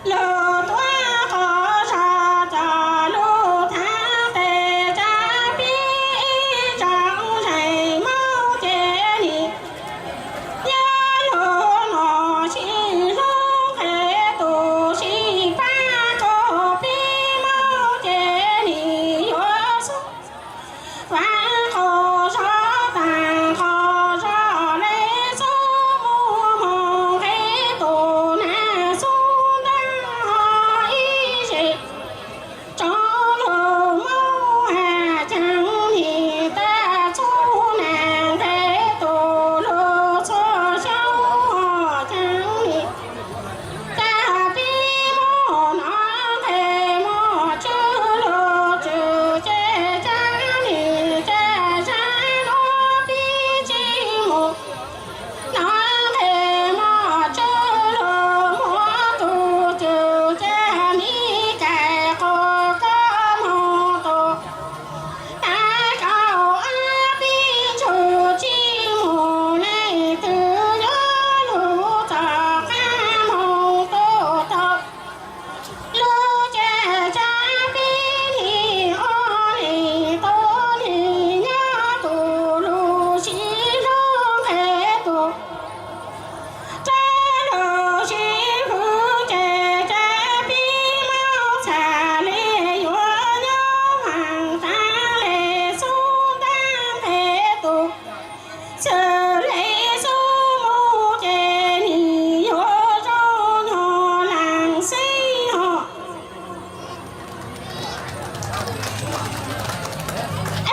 Lug tuab qhov zog coj lug thaab tes tsab pib ib tsoom zeej Moob ces nim nyob lug nuav sib hlub nqe tus sib pab qhov pib Moob ces nim yuav xub Vaam qhov zog taag qhov zog le xub muag moog nqe tus naag xub ntaag ho ib zej tsoom lug Moob has caag nim taag txug naag nqe tus lug txhua xyoo ho caag nim taag pib muag nov nqe muag tswv lug tswv ces caag nim caag zaab nuav pib tsi mus nov nqe muag tswv lug muag tug tswv ces nim kais qhov koj moog tus Taag kaum ob pib ntsuj tsi mus leej twg yuav lug txog qaab moog tuaj tau lug ces tsab pib nim ua nim tau nim nyob tus lug sib hlub nqe tus tsab lug sib hwv ces tsab pib Moob txhaj le yuav nyob vaam taag le xub ntaag nqe tus xwm le xub mus ces nim yuav zoo nyuag laam xeeb ho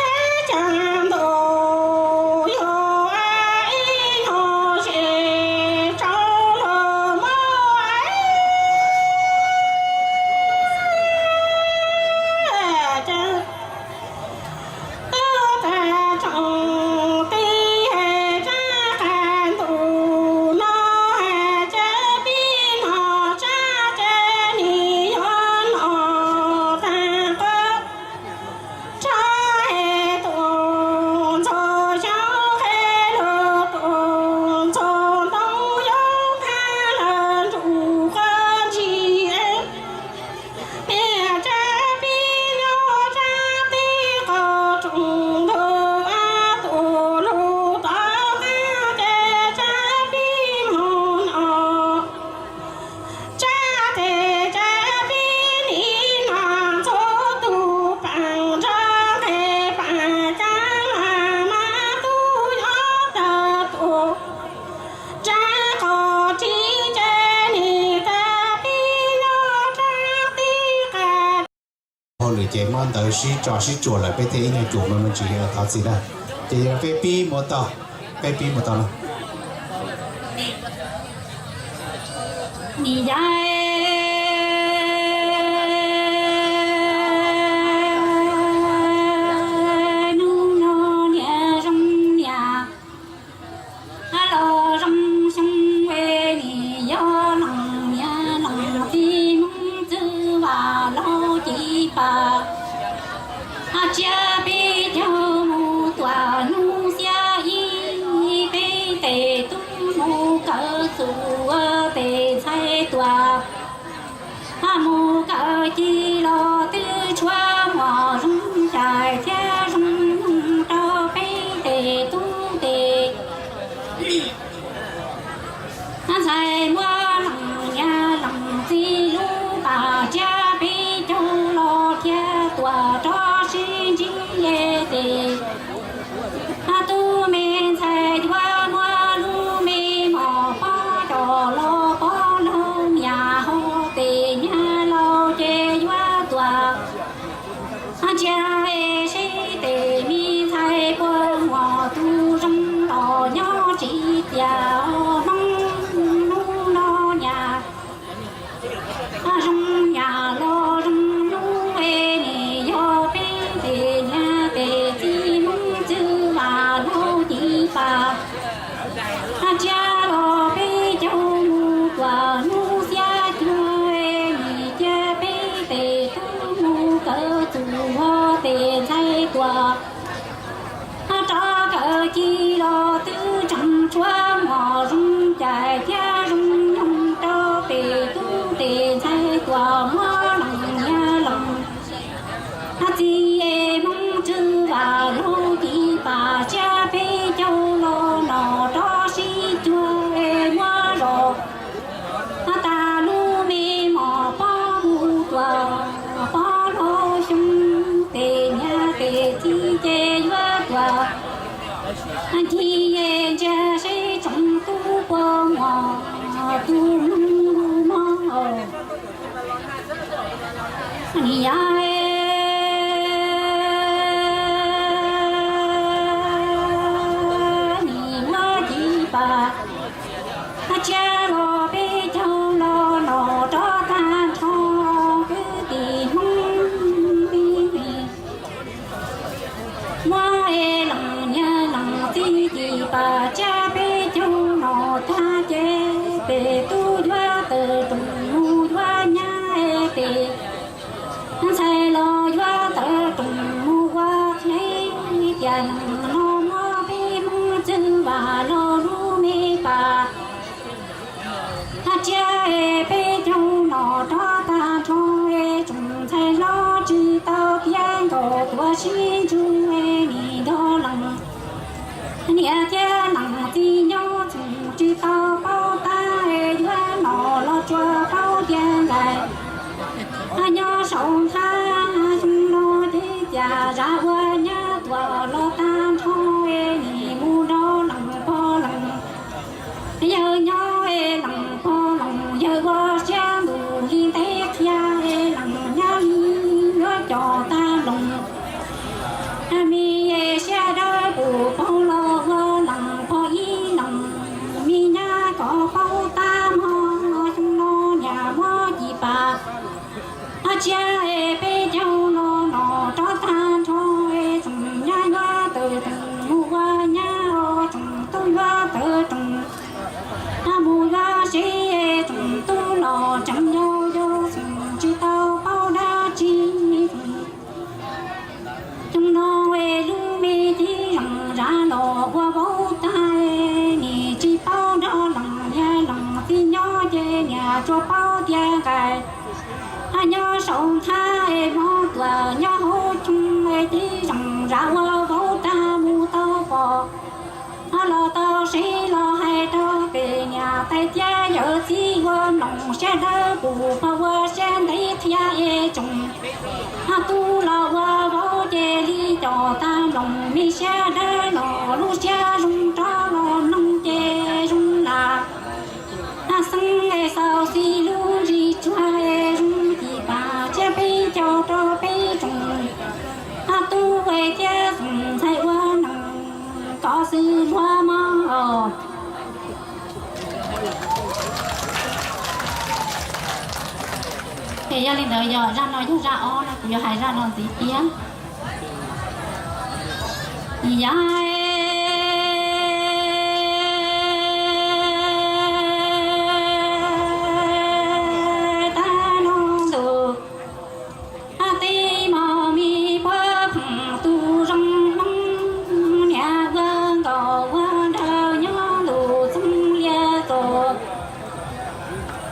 eb caag ntuj yug ib nyuag zej tsoom lug Moob caag tub taag tsoom tij hab tsab qaab ntuj no hab tsab pib no tsab ces nim yuav noj taag qhov tsab es tuaj ntxuag xyoo qe lug tuaj ntxuag ntoo yuav nqaa lug nrug qhov ntsig es niam tsab pib nyob tsab teb qaum rooj ntug a tus lug tom qaab ces tsab pib moog noj tsab tes tsab pib nim noj ntxuag tug paam nrog nqe paam kaab mas tub nyob tag tus tsab qaum tsi ces nim tas pib nyob tsab teb qab hauj lwm ces muab ntawv sib tso sib tsuam lawm peb thiaj ib nyuag cuam me me ntsis thov txim na. Ces yog peb pib mus tau, peb pib mus tau na. Nim yaim nub no niam zoo niam, hab los zoo xyoo es nim yog leej niam leej txiv Moob Txwj Vam Lauj Ci Pas, hab tsiab peb caug mus tuam nub xiab ib, peb tes tub mus kawm txuj ua tes ntxhais tuam, hab mus kawm ci los twb tshuav muaj zoo cai thiab zoo nyoog rau peb tes tub tes ntxhais muaj leej niam leej txiv lub pas tsiab peb caug los khiav tuam rov sib ntsib tes tub me ntxhais yuav muab lub me mom pob cov los pob lub niam hau tes niam laus ces yuav tuam ntsia seb tes me ntxhais puas muaj tus zoo los nyob tsis tiag. Hmoob hnub no niam zoo niam los zoo hnub es nim yog peb tes niam tes txiv Moob Txwj Vam Lauj Ci Pas, hab tsiab los peb caug mus tuam nub xiab cuag nim cia peb tes tub mus kawm txuj ua tes tuaj muab lees niag lees txiv Hmoob Tswv Vam Lug Ci Pam Tsiab peb caug los no rov sib cuag muab zos tag lub me mom pob mus tuaj pob los xyoo tes niag tes txiv ces yuav tuaj ncig ntsia seb tsoom tub puas muaj tus mloog lus mog. Nim yog nim muab Ci Pam Tsiab los peb caug los no rov tag nrho kwv tij Hmoob. Muab lees niag lees txiv Ci Pam Tsiab peb caug no tag ces peb tub yuav tawm rooj mus yuav nyab peb ntxhais los yuav tawm rooj mus ua qhev tias neeg no muab peb Hmoob Tswv Vam Lug lub me pam Tsiab peb caug no rov tag nrho tsoom ntxhais hlob tsis tau tiav nkaus tuav sib ntsug nim nrog lees niam thiab lees txiv nyob txhoov tsis tau paub tab yuav no los tsuas paub tiag nkaus nyob saum nthab xyoo no ces cas zaj ua nyab tuaj los tag nrho nim mus nrog lees pog lees yawg nyob lees pog lees yawg ua siab ntuj li ntev qhia lees nyab li yuav coj tag nploos me siab dawb pus paug los ua lees pog ib lees me nyab kom paub tab hmo xyoo no niam muab Ci Pam Tsiab peb caug los no rov tag nrho tsoom nyab yuav tawm rooj mus ua nyab tsoom tub yuav tawm rooj mus yuav seb tsoom tub los tseem yau yau tsoom tsis tau paub dab tsi xyoo no lub me tib zoo zam los ua vauv tag nim tsis paub nrog lees niam lees txiv nyob ces niam tsuas paub tias nqaij nyob saum nthab hmo tuaj nyob hauv xyoo tib zoo zam ua vauv tag mus tau pom los tau sib los hais rau pem niam tais thiab yawm txiv ua mloog siab dawb pus pog ua siab ntev qhia es tsoom tub los ua vauv ces li coj tag nploos me siab dawb los lub siab zoo rov los mloog ces zoo lam xeeb es xaus xis lub ntsis tsuag es zoo Ci Pam Tsiab peb caug rau peb tsoom tub es thiab tsoom ntxhais ua neej kom xwb luag mog. Es yog li ntawd yog zaj no yog zaj ob no kuv yuav hais zaj no ntxiv thiab. Yog tag nrho ntuj teb mos me puab pheej tu zoo Hmoob niam ua nkaus ua nraug nyob ntuj txooj liab txom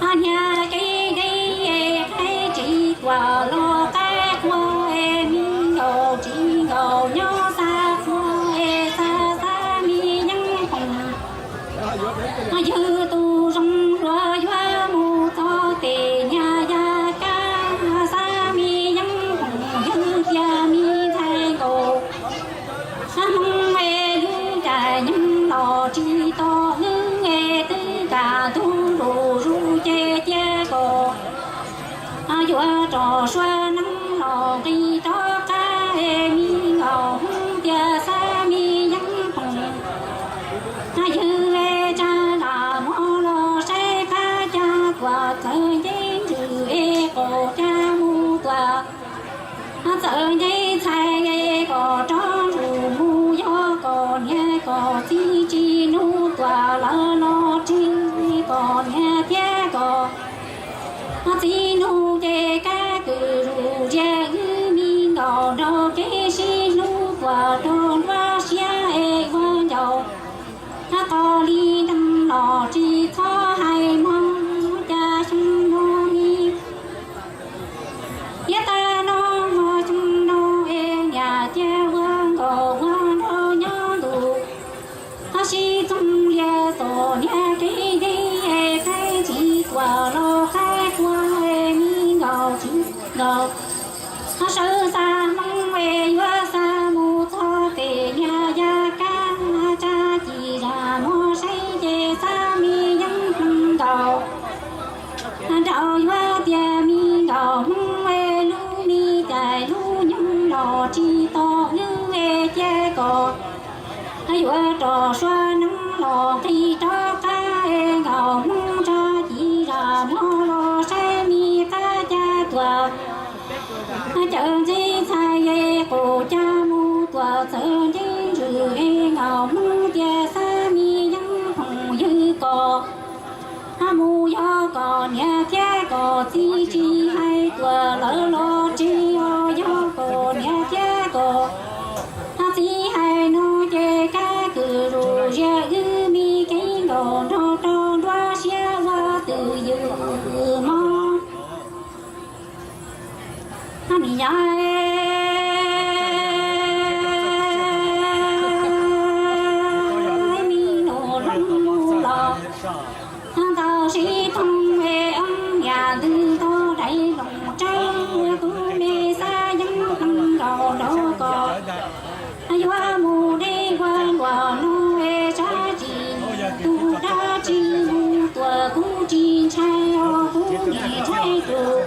hniav kev deb qaib tsis tuam los qaib qua es me nkaus tsis nkaus nyob xa qua es xa xa me yeeb phoom. Yawg tus zoo hluas yuav mus txog tes niag yaj kab xa me yeeb phoom yawg tias me ntxhais nkaus Hmoob es lub ncaim nyoog los tsis tog lwb es twb kam ntug nruj zus ces cia kom yuav rau sua neeb los nqis rov qab es me nkaus Hmoob tias xa me yeeb phoom. Yawg tsa lam muab los saib qab cas tuam txawv nceb ntsws es qaum cas mus tuam txawv nceb ntxhais es kom rov ntsug mus yog kom niag kom txiv tsis nug tuam lawv los tsis kom niag thiab kom txiv nug ces kab kws zus ziag wb me nkaus nrog kev sib hlub tuam rau nruab siab es ua ncaus qos li nreeg los tsis txhob hais mog cas xyoo no me Sawv xa Hmoob es yuav xa mus txog pem niag yaj kab, tsa ci zam muag saib ces xab me yeeb ploog nkaus. Nraud yuav tias me nkaus Hmoob es lub me cais lub nyoog los tsis tau wb es cia kom yuav rov sua neeb los nqis rov qab es nkaus Hmoob tsa ci zam muag los saib me qab caj tuam. Cawm ntxig txhais es qus caj mus tuam txawv nceeb ntsws es nkaus Hmoob tias xab me yeeb phoom ywg kom mus yog kom niam thiab kom txiv tsis hais tuam lawv los tsis os, yog kom niam thiab kom txiv hais no ces kab kws zus ziag wb me keeb nkaus nrog rau nruab siab ua twj ywm mob. Nab mi yaj, me nus loo los ntawd sib thooj es ob niam ntws tau dai loos tsaug, tus me xab yeeb ploog nkaus rau kom yuav mus deb ua luam no es sab tsis tus dab tsi mus tuam kuv tsis ntshai os kuv niam ntshai tus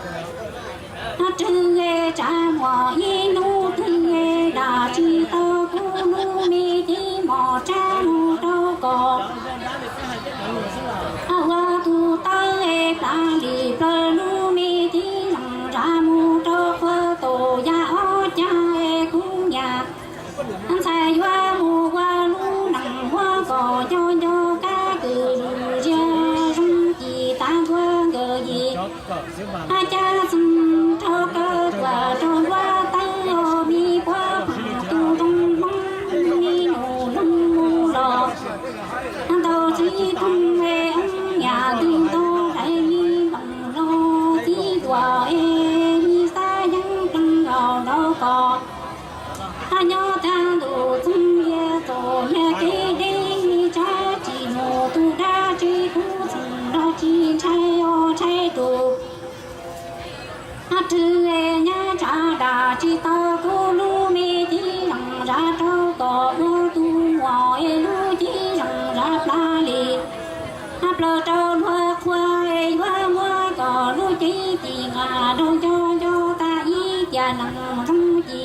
Rwg es tsav muag ib hnub twg es dam tsis tau kuv lub me cev mos tsav mus rau kom ua tus tawb es plav li plaws lub me cev loos zam mus rau qhua tus yaj ob cag es kuv niam ntxhais yuav mus ua lub neej muab kom nco nco kab kws lus ziag zoo ci tav ntua nkawd yim hab cab xees rau kawg tuam rau nruab tawb os me puab pheem tus zoo Hmoob me nus loo mus los ntau txiv thooj es ob niam ntws tau dai me loos los txiv tuam es me xab yeeb ploog nkaus rau kom hab nyob tag ntus txoog yag txom nyem kev deb, tsab tsis mus tus dab tsi kuv txheem los tsis ntshai os ntshai tus Rwg es nyab tsav dam tsis tau kuv lub me cev loos zam rau kom ua tus muam es lub cev loos zam plav li hab plaws rau luag qhua es yuav muab kom lub cev ci nqa rau nco nco tag ib tiam nees zoo ci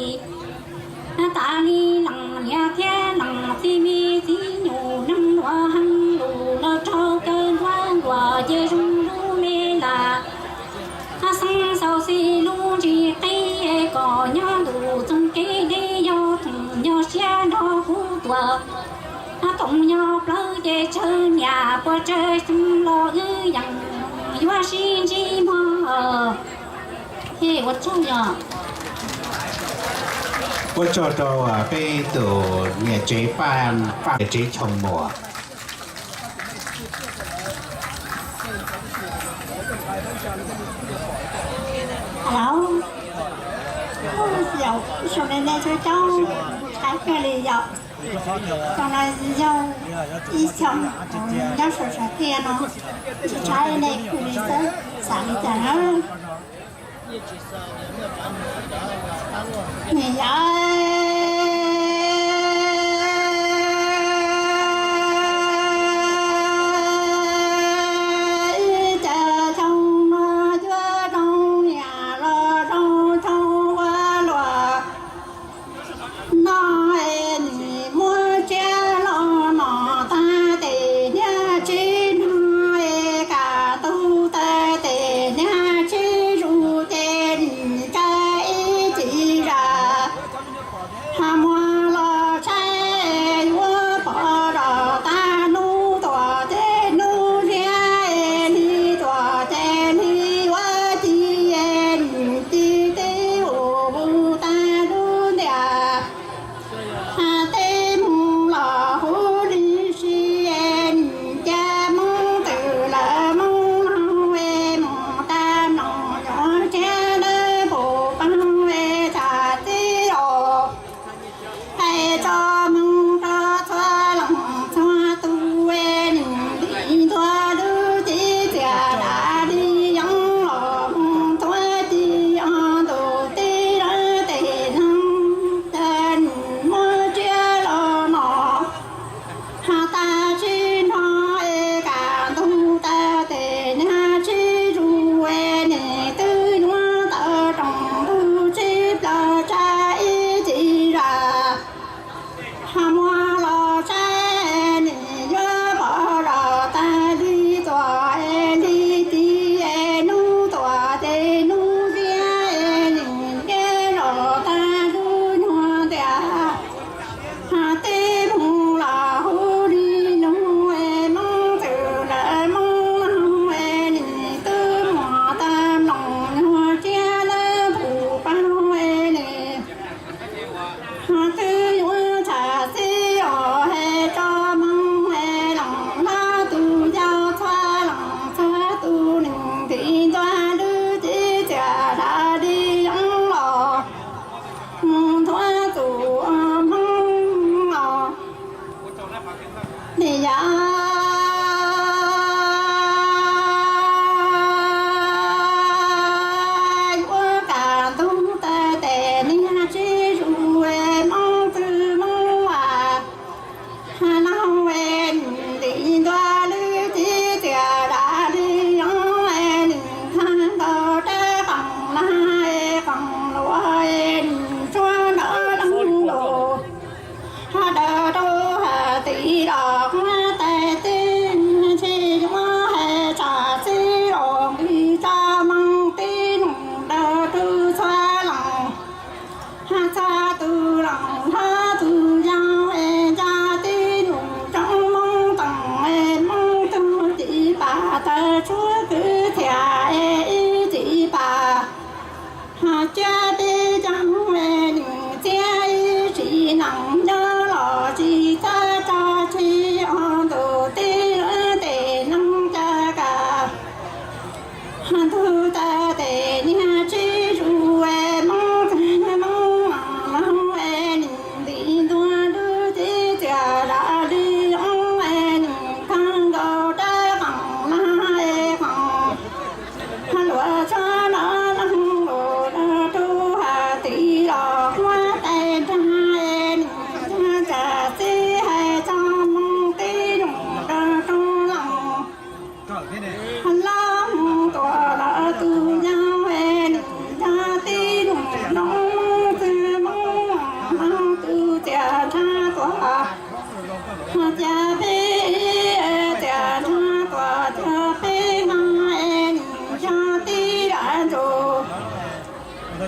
tas li lees niam thiab lees txiv me txiv nyuj neeg ua heev lus lawv raug kaw nruab nkuaj ces zoo lub me lam hab xeeb xauv xis lub ntsis qib es kom nyob ntuj txoog kev deb yog thoom nyog siab nrog kuv tuam hab thoom nyog plawv ces tsawg niam puas tsawg xyoo los wb yeej yuav sib ntsib mog. Ua tsaug yog ua tsaug rau peb tus niam tsev Paj, Paj niam tsev Choo Muas. Alo, yog, ib xyoos me me coob coob, tshaib kawg li yom. Xyoo no yog ib xyoos nyob saum sam tiaj no, tsis tshaib nej kws li xwb, xav li cas na. Nws yog ib co xyoo no cuab rau niam los zoo xyoo ua luam no, es nws muab tsiaj los nom tag tes niag tsib nag es kam tu tag tes niag tsib zus ces nws tsa ib ci zam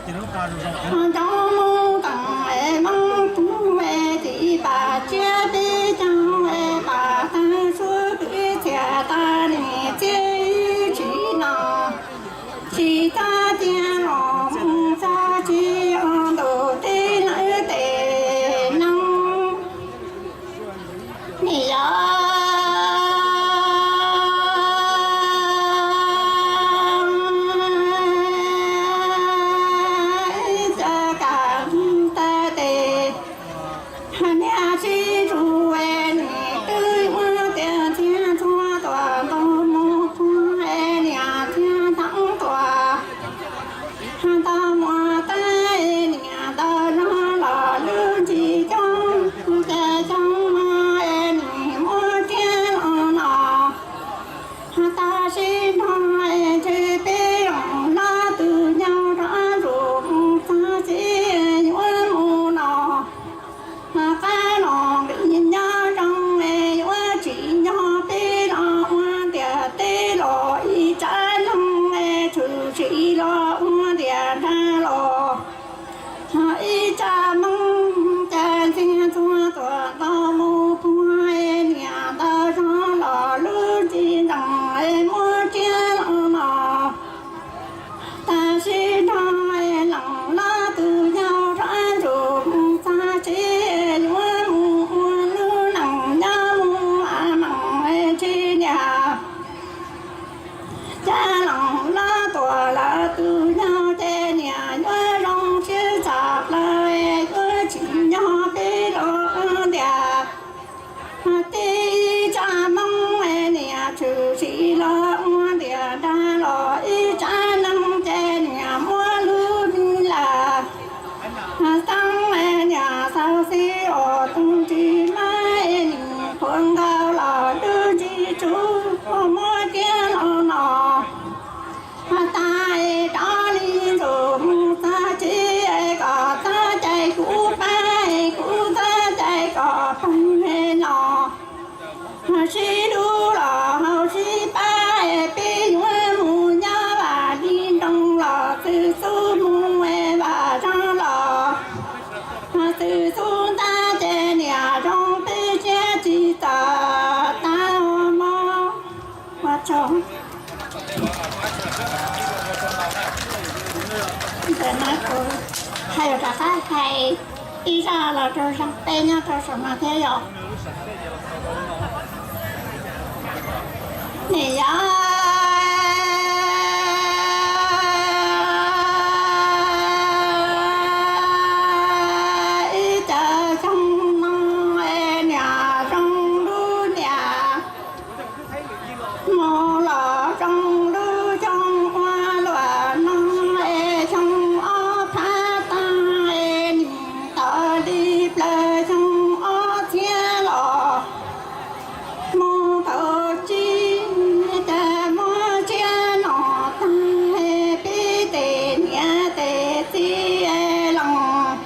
Cov Hmoob teem es Hmoob tug es tiv pam tsiab peb caug es pam tag suab kwv txhiaj tas nim txiaj ib tsis no, tsis txhob tiag los mus txog tsis ntuj teb lawv tes neeg. Nim yog ib co kam tag tes, niag sib ntsug es nim twb ua tias txiag txhua tuam ntaug mus puag es niam txiag thoob tuam ntau muaj tab es niam ntawd zog los lub ntsis coob ces xyoo no es nim muab tiag los no. Tab sis no es ntshe peb los lab tus nyaug rov ntsuas mus txog tsev yuav mus no. Qab los nqis nyob zoo es yuav tsis nyob peb los ua tias teb los ib tsab neeg es tshwm sim los ua tias dag los ib tsab Hmoob cas ntxiag txhua tuam ntaug mus puag es niam ntawd zog los lub ntsis ntxeev es muab tiag los no. Tab sis no es leej lab tus yau rov ntsuas mus txog tsev yuav mus ua lub neej nyob mus a meem tsis niam. Cas leej lab tuam lawv tus yau ces niam yuav zoo siab tshaj plaws yuav tsis nyob peb los ua tias tib tsab Hmoob niam tshwm sim los ua tias dag los ib tsab neeg ces niam muab lub me laj xeeb niam xav xib os tus ntsis mab nim qhuav nkaus los lub ntsis tsuv muab tiag los no. Tas rov li ntsuas mus txog tsev kom txhob cais kuv pab, kuv txhob cais kom pheej los. Sib hlub los haus sib pab, peb yuav mus nyob vam li nroog los txwm xub mus vam zog los txwm xub ntag ces niam zoo peb siab tsis txawm tag mob. Ua tsaug. Ntawm no kuv hais rov qab hais ib zaj los rau zaj peb nyob rau saum no thiab yom. Nim yog ib cov xyoo no es niam zoo lub niam mus los zoo lub xyoo ua luam no es xyoo ob phav tag es nim tawm li plaws xyoo ob txhiab los mus tau tsis tas muab tsiab no tag peb tes niam tes txiv leej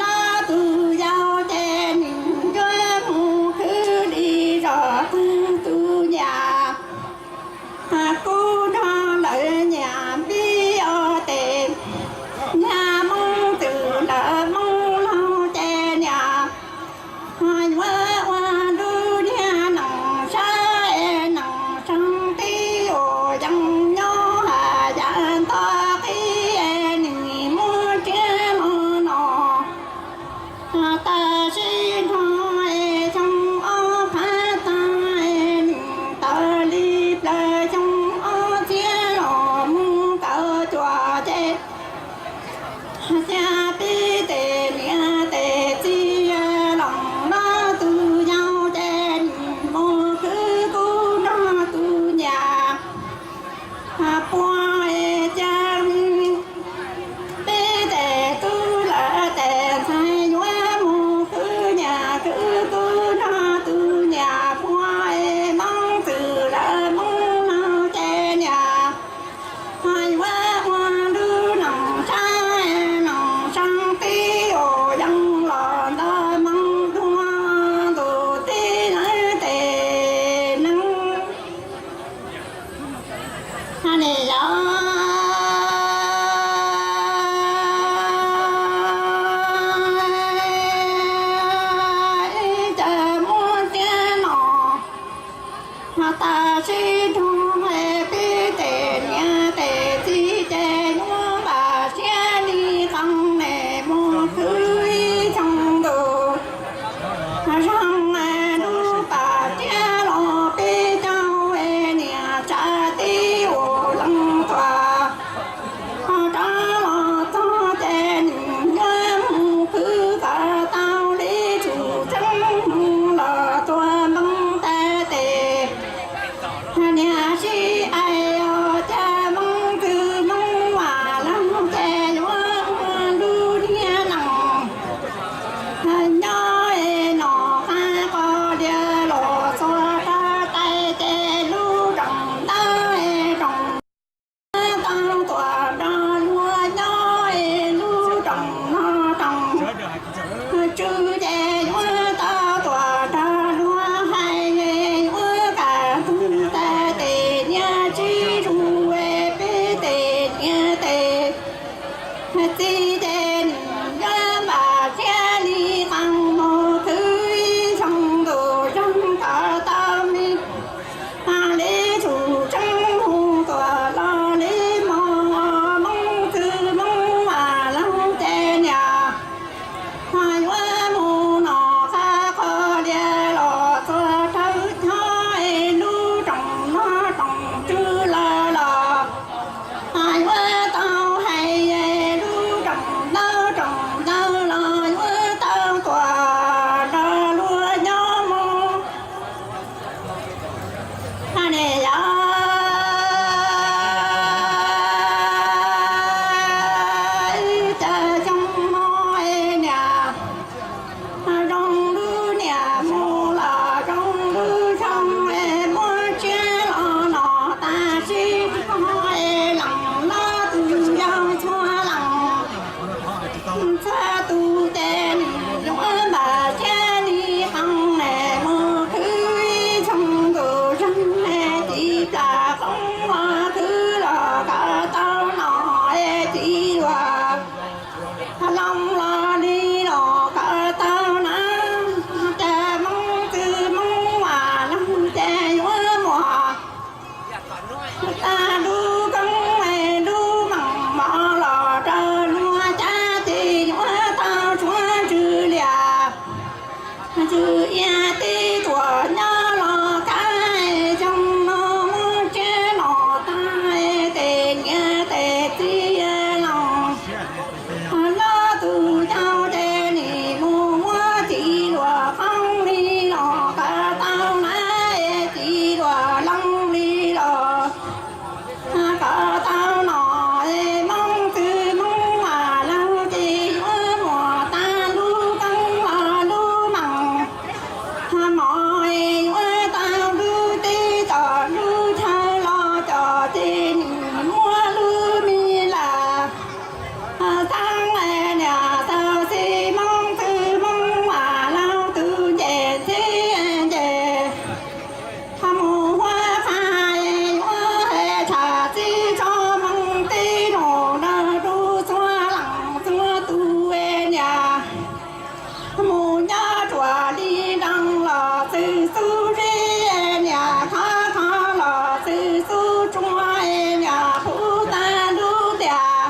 lab tus yau ces nim yuav mus khwv li zos tag tus niam kub nrog lawv niam npib os tes niam Hmoob twm lawv Hmoob laug ces niam yuav ua lub niag neej sab es neej tseeb tib uas yeej nyob hais yav ntog qib es nim muab tsiab los no. Tam sim no es xyoo ob phav tag es nim tawm li plaws xyoo ob txhiab los mus kaum cuaj ces xyov peb tes niam tes txiv leej lab tus yau ces nim mus khwv kub nrog tus niam puag es cas peb tes tub lawv tes ntxhais yuav mus khwv niam khwv kub nrog tus niam puag es Hmoob twm lawv Hmoob laug ces niam yuav ua lub neej sab neej Txiv ces nws yuav npam thiab li qee mus khwv ib xyoo ntuj zeeg kom tau me, li tsum tseeb hu tuaj los li mos Hmoob txwj Hmoob mas leej ces niam yuav mus nom qab qhov lias los txog rau nyob es lub rooj no rooj tswv lawm los yuav tau hais lub rooj ntawd rooj ntawd los yuav tau tuaj nrog luag nyob mus. Ne yog cas xyoo no es niam zoo lub niam mus los zoo lub xyoo es muab tsiab los no tab sis tsis pom es leej los tus yau txhua leej txhua tus ces nws yuav npam thiab li qee es mus khwv ib xyoo ntuj zeeg es tiv plam qoob los khwv los kom tau nom es tiv luag looj los li los kom tau na. Cas Hmoob txwj Hmoob mas leej ces yuav muaj tag lub koob es lub meej mom los rau luag cab ces yuav tau tsuav ntsws lias ntsws ia tib tuam nyob los kav xyoo no muab tsiab los tag tes niam tes txiv los los tus yau ces nim mus muab tiv luag qoob li los kom tau na, tiv luag looj li los kom tau nom es Hmoob txwj Hmoob mas leej ces yuav muaj tag lub koob los lub meej mom es yuav tau lub teb tom lub chaw los cov ces nws muab lub me lam tag niam tau txwj Hmoob txwj Hmoob mas leej tus nce txhib nce mus huab qhaj yuav hais tsham txij tso Hmoob tib nus nrog lub txhua leej txhua tus niam mus nyob ruam li nroos los txwj xub zib niam khov kho los txwj xub tsuag niam puv tag lub tiam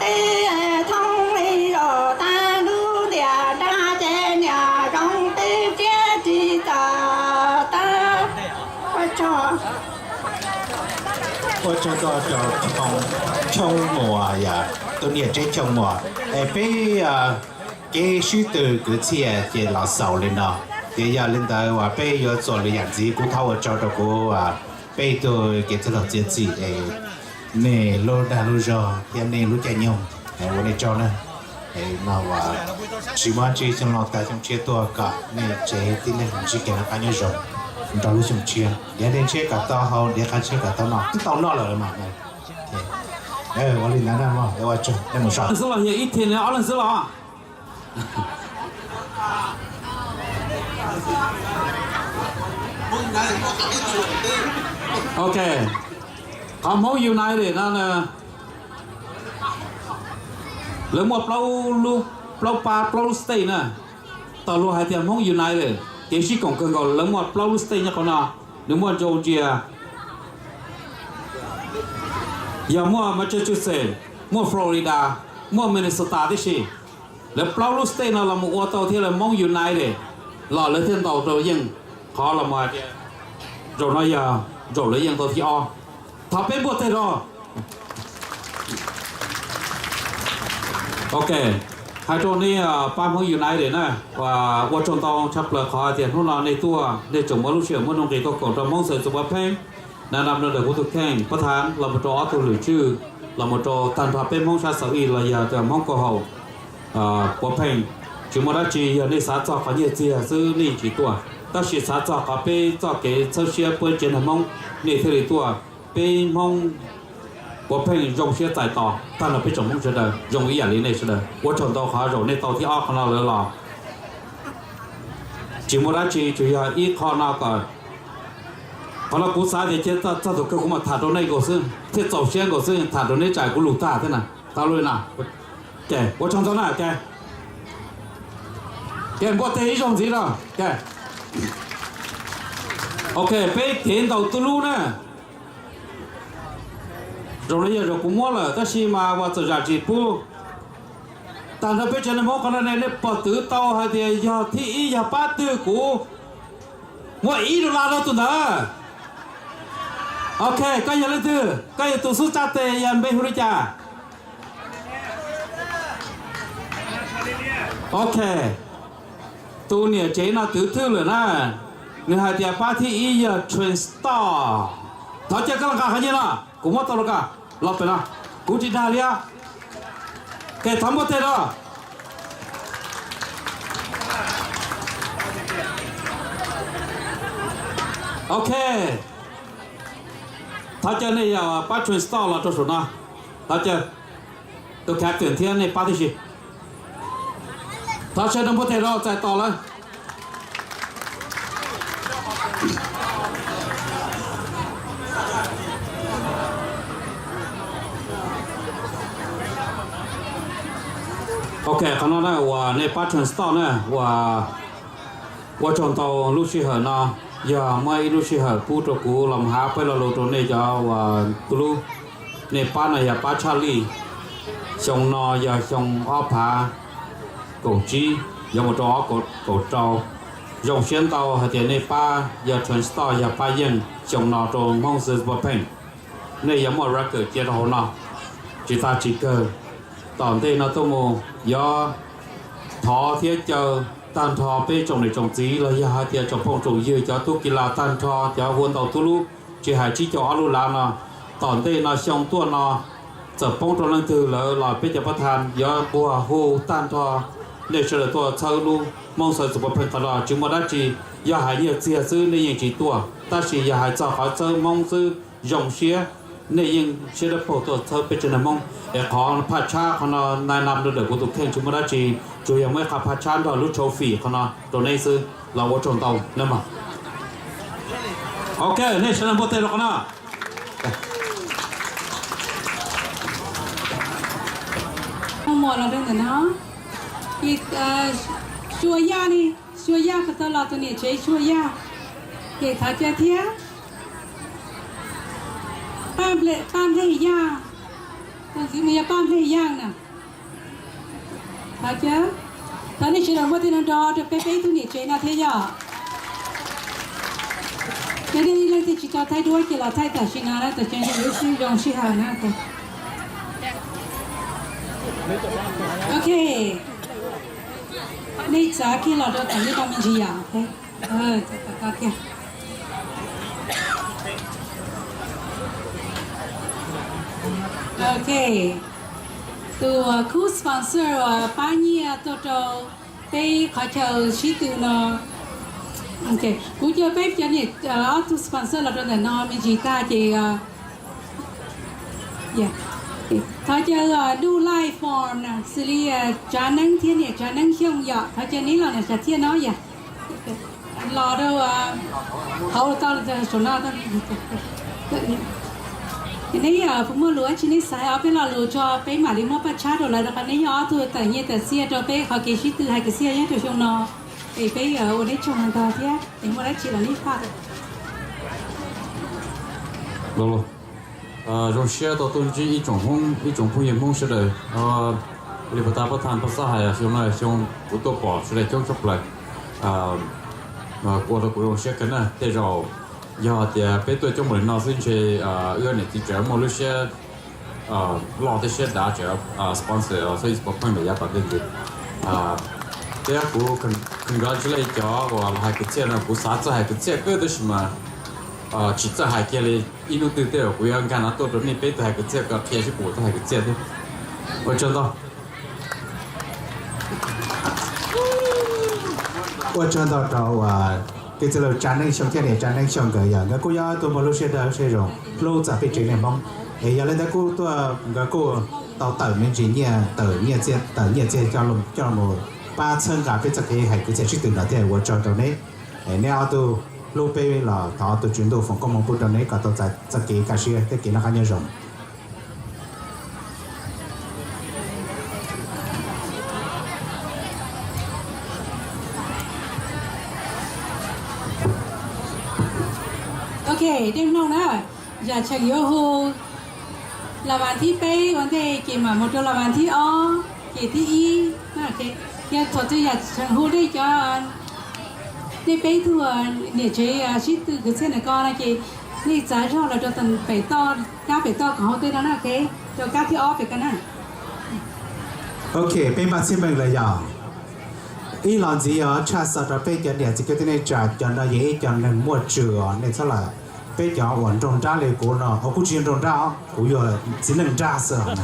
teb thoob li los tag lub tiam nrag ces niam zoo peb tsiab tsis tawm tag. Ua tsaug ntau rau Choo Muas, tus niam tsev Choo Muas. Es peb kev sib tw kwv txhiaj ces los xaus li no. Ces yog li ntawd uas peb yuav txuas lwm yam ntxiv, kuv thov ua tsaug rau kuv, peb tug kev txwj laug txiav txim es nej lub dag lub zog thiab nej lub caij nyoog, ua nej tsaug na. No uas tsis muaj dab tsi, xyoo no tag xyoo tshiab tuaj kom nej tsev tib neeg ntsib kev noj qab nyob zoo nrog lub xyoo tshiab, ntiav dej ntshiab kom tau haus, ntiav qab ntshiab kom tau noj, twb tau noj lawm mas. Ua li ntawd na, ua tsaug, nej mus so. Xwb los yog ib thim no ob leeg xwb los. Ok, qhov Hmoob United no na, lawv muaj plaub lub, plaub pab, plaub lub state na. Tau luag hais tias Hmoob United, kev sib koom kawg nkaus, lawv muaj plaub lub state nyob qhov no. Nws muaj Georgia, yog muaj Massachusetts, muaj Florida, muaj Minnesota tib si. Lawv plaub lub state no los mus ua tau thiab lawv Hmoob United los lawv thiaj ntaus rau yeej. Qhov los mus hais tias zaum no yog zaum lawv yeej tau thib ob. Thov peb npuaj teg rau. Ok, hais rau nej pab Hmoob United na, ua tsaug ntau tshaj plaws qhov tias hnub no nej tuaj, nej tseem muaj lub sij hawm muaj nuj nqis tuaj koom rau Hmoob Xav Txuas Puav Pheej. Naj nab nab daws kuv tus kheej Pab Thav los mus rau ob tug lwm tswj, los mus rau tag nrho peb Hmoob sab Xaus Ij los yog Hmoob Kauj Haum Puav Pheej. Tsis muaj dab tsi, yog nej xav txog qhov nyiaj txiag xwb nej tsis tuaj, tab sis xav txog qhov peb txoj kev txhawb siab pab tsev neeg Hmoob, nej thiaj li tuaj. Peb Hmoob Puav Pheej zoo siab txais tos tag nrho peb tsoom Hmoob sawv daws zoo ib yam li nej sawv daws. Ua tsaug ntau qhov zaum nej tau thib ob qhov no lawm los. Tsis muaj dab tsi, tsuas yog ib qho no kom, qhov no kuv xav tias cia txog thaum kawg kuv mam tham rau nej nkaus xwb, thiaj txaus siab nkaus xwb, tham rau neb tsam kuv lus tag thiab na. Tau lawm na. Ces ua tsaug ntau na ces. Ces npuaj teg ib zaug ntxiv no ces. Ok, peb cev ntaus tu lub na. Zaum no yog zaum kuv muab lawm tab sis mas ua txawm zam tsis pub. Tag nrho peb tsev neeg Hmoob qhov no ne nej pom twv tau hais tias yog thib ib yog pab twg kuv muab ib dollar rau tus ntawd. Ok, koj yog leej twg? Koj yog tus xub txaj tes, yog npe hu li cas? Ok, tus niam tsev no twv thwj lawm na, nws hais tias pab thib ib yog Train Star. Thov caw koj los nqa qhov nyiaj no, kuv muab tau rau koj los pem no, kuv tsis dag li. Ces thov npuaj teg rau. Ok, thov caw nej yog pab Train Star los rau saum no. Thov caw tus captain thiab nej pab tib si. Thov sawv daws npuaj teg rau, txais tos lawm. Ok, qhov no na uas nej pab Train Star na uas ua tsaug ntau lub sij hawm no, yog muaj ib lub sij hawm pub rau kuv los mus hab peb lo lus rau nej cov uas tu lub. Nej pab no yog pab tshaj lij, xyoo no yog xyoo ob phav kaum tsib yuav mus rau ob kaum rau. Zoo siab ntau hais tias nej pab yog Train Star yog pab yeej xyoo no rau Hmoob Xwb Pheej. Nej yuav muaj record cia rau hauv no, tsis tas tsis kawg, tom ntej no tuaj mus yuav thov thiab caw tag nrho peb tsoom niam tsoom txiv los yog hais tias tsoom phooj tsoom ywg cov tub ki las tag nrho cov hu ntau tub lub, tsis hais tsib caug ob lub lav no, tom ntej no xyoo tuaj no txawm poob rau leej twg lawm los peb cov pab thas yuav npuag hu tag nrho nej sawv daws tuaj txhawb lub Hmoob Xwb Pheej qhov no tsis muaj dab tsi. Yog hais nyiaj txiag xwb nej yeej tsis tuaj, tab sis yog hais txog qhov txhawb Hmoob xwb zoo siab, nej yeej siab dawb paug tuaj txhawb peb tsev neeg Hmoob. Es qhov phaj tshab qhov no nai nam rau ntawm kuv tus kheej tsis muaj dab tsi, tsuas yog muaj ib qho phaj tshab nrog lub trophy qhov no rau neb xwb los ua tsaug ntau nawb mog. Ok, nej sawv daws npuaj teg rau qhov no. Muaj los rau ntawm no. Ces, Sua Yaj ne, Sua Yaj puas tau los tus niam tsev Sua Yaj? Ces thov caw thiab. Paj Nplej Yaj, tus ntxwv mus yog Paj Nplej Yaj na. Thov caw, thov nej sawv daws npuaj teg nrov nrov rau peb peb tug niam tsev no thiab yom. Yog nej leej twg tsis tau thaij duab ces los thaij tam sim no na, tam sim no zoo sij hawm na. Ok, nej txav kiag los rau tom nej tau me ntsis yom. Ok, tus khub sponsor uas pab nyiaj tuaj rau peb qhov chaw sib tw no. Kuv caw peb cov niam, ob tug sponsor los rau ntawm no me ntsis tag ces thov caw Nuj Laij Form na, xws li Tsav Neeb thiab niam Tsav Neeb Xyooj yom, thov caw neb los na Tsav thiaj no yom. Los rau hauv tau saum no. Neb puas muaj lus dab tsi neb xav hais ob peb lo lus tso peb mam li muab paj tshab rau lawv rau qhov neb yog ob tug tawm nyiaj tawm txiaj rau peb qhov kev sib tw hais kwv txhiaj nyob rau xyoo no. Es peb ua neb tsaug ntau thiab es muaj dab tsi los neb faj. Zoo siab tau tuaj ntsib ib tsoom Hmoob, ib tsoom phooj ywg Hmoob sawv daws. Li puag ta pab thas pab xab hais xyoo no xyoo kuv tuaj pom sawv daws coob tshaj plaws, ua rau kuv zoo siab kawg na. Tej zaum yog tias peb tuaj coob npaum li no xwb ntshe wb niam txiv tseem muaj lub siab loj thiab siab dav tseem sponsor xwb pheej ntawm yav tom ntej ntxiv. Thiab kuv congratulate cov uas los hais kwv txhiaj no, kuv xav txawj hais kwv txhiaj kawg tab sis mas tsis txawj hais kiag li. Ib hnub twg tej zaum kuv yuav nkag no tuaj rau nej peb tug hais kwv txhiaj kom qhia seb puas tau hais kwv txhiaj thiab. Ua tsaug ntau. Ua tsaug ntau rau uas kwv tij laug Tsav Neeb Xyooj thiab niam Tsav Neeb Xyooj nkawd yog nkawd kuj yog tus muaj lub siab dawb siab zoo hlub txog peb tsev neeg Hmoob. Es yog li ntawd kuj tuaj nkawd kuj tau tawm me ntsis nyiaj, tawm nyiaj txiag, tawm nyiaj txiag coj mus pab txhawb nqa peb txoj kev hais kwv txhiaj sib tw no thiab ua tsaug rau neb. Neb ob tug hlub peb los thov tus Tswv Ntuj foom koob hmoov pub rau neb kom tau txais txoj kev kaj siab thiab kev noj qab nyob zoo. Dej mloog na, yam tseem yuav hu las vas thib peb ua ntej ces mam mus rau las vas thib ob ces thib ib. Yog thaum twg yam tseem hu nej cov, nej peb tug niam tsev sib tw kwv txhiaj ntawm ko no ces nej txav zog los rau pem toj, kab pem toj kom hauv tej no na, rau kab thib ob pem ko na. Ok, peb npaj txhiaj meej lawm yog. Ib los ntxiv os, tshaj xov rau peb cov niam txiv kwv tij neej tsa, cov no yog ib co neeg muaj tswv os, nej txhob lam, peb cov uas nraug nrab li kuv no, kuv tsis yog nraug nrab os, kuv yog txiv neej nrab xwb os.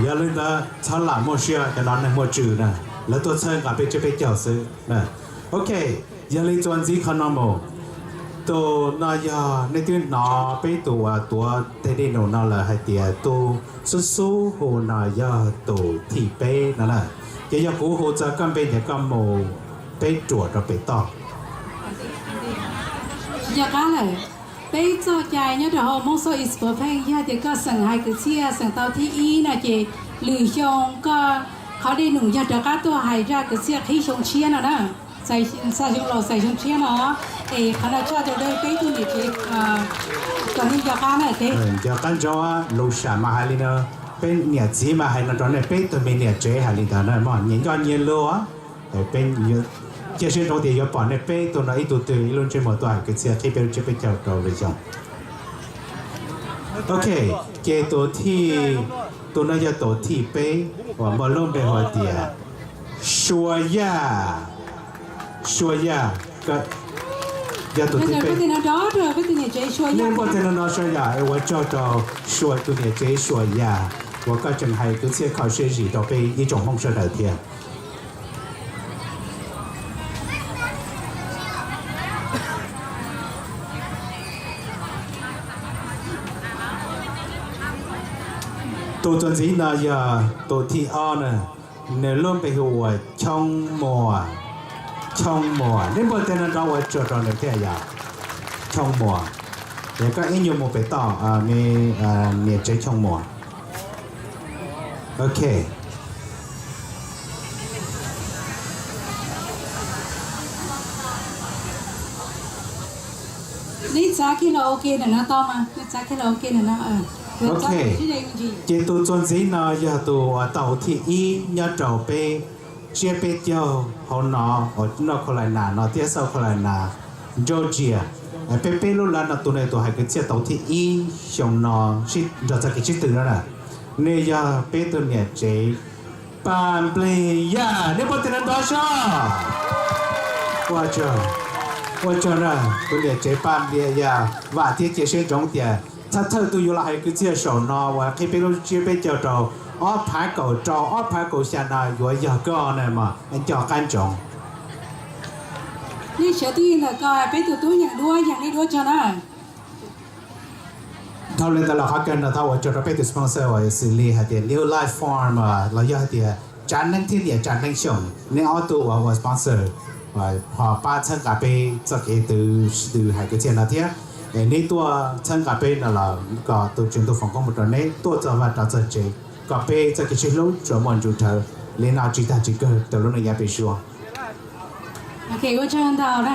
Yog li ntawd txhob lam muaj siab, cov no neeg muaj tswv na, lawv tuaj txhawb nqa peb tsiab peb caug xwb. Ok, yog li txuas ntxiv qhov no mus, tus no yog nej twb hnov peb tus uas tuav tej dej num no lawm hais tias tus xub xub hu no yog tus thib peb no na. Ces yog kuv hu txog koj npe ces koj mus peb ruam rau pem toj. Tsis nco qab lawm. Peb txoj cai nyob rau hauv Hmoob Xauj East Poopheej, yog tias koj xeem hais kwv txhiaj xeem tau thib ib no ces lwm xyoo koj qhov dej num yog rov qab tuaj hais zaj kwv txhiaj qhib xyoo tshiab no na. Xais xyoo laus xais xyoo tshiab no, es qhov no tshaj tau rau peb tug niam tsev kom nej nco qab na. Nco qab ntsoov, lus sam mas hais li no, peb niam txiv mas hais no rau nej peb tug me niam tsev hais li ntawd na mog, nyias nco nyias lus. Peb cia siab ntsoov tias yuav pom nej peb tug no ib tug twg ib lub ntsej muag tuaj hais kwv txhiaj qhib peb lub tsiab peb caug rau lwm xyoo. Ok, ces tus thib, tus no yog tus thib peb uas muaj lub npe hu tias Sua Yaj. Sua Yaj, yog tus thib peb. Nej npuaj tej no no Sua Yaj, ua tsaug rau Sua tus niam tsev Sua Yaj uas koj tseem hais kwv txhiaj kho siab zim rau peb ib tsoom Hmoob sawv daws thiab. Tus txuas ntxiv no yog tus thib ob na, nws lub npe hu ua Choo Muas. Choo Muas, nej npuaj tej no nrov ua tsaug rau nws thiab yog Choo Muas. Es koj ib nyuag mus pem toj, niam tsev Choo Muas. Ok. Neb txav kiag los ua ke ntawm no tau mas, neb txav kiag los ua ke ntawm no. Ok, ces tus txuas ntxiv no yog tus uas tau thib ib nyob rau peb tsiab peb caug hauv no, uas North Carolina no thiab South Carolina, Georgia. Peb peb lub lab no tus no tus hais kwv txhiaj tau thib ib xyoo no nrog txoj kev sib tw no na. Nws yog peb tus niam tsev Paj Npliag Yaj, neb npuaj tej no nrov soj. Ua tsaug, ua tsaug na, tus niam tsev Paj Npliag Yaj, vam thiab cia siab ntsoov tias thawj thawj tug yuav los hais kwv txhiaj saum no uas qhib peb lub tsiab peb caug rau ob phav kaum rau ob phav kaum xya no yuav yog koj na mog, nco qab ntsoov. Nej sawv twj ywm ntawm ko, peb tus tub yeem duab yeem nej duab tso na. Dhau li ntawd los qhov kawg no thov ua tsaug rau peb tus sponsor uas xws li hais tias New Life Farm los yog hais tias Tsav Neeb thiab niam Tsav Neeb Xyooj, neb ob tug uas ua sponsor ho pab txhawb nqa peb txoj kev twv hais kwv txhiaj no thiab. Es neb tuaj txhawb nqa peb no los kom tus Tswv Ntuj foom koob hmoov rau neb tuaj txog vaj rov txog tsev, kom peb txoj kev sib hlub tsuas muaj ntsws dhawv li no tsis tag tsis kawg rau lub neej yav pem suab. Ok, ua tsaug ntau na.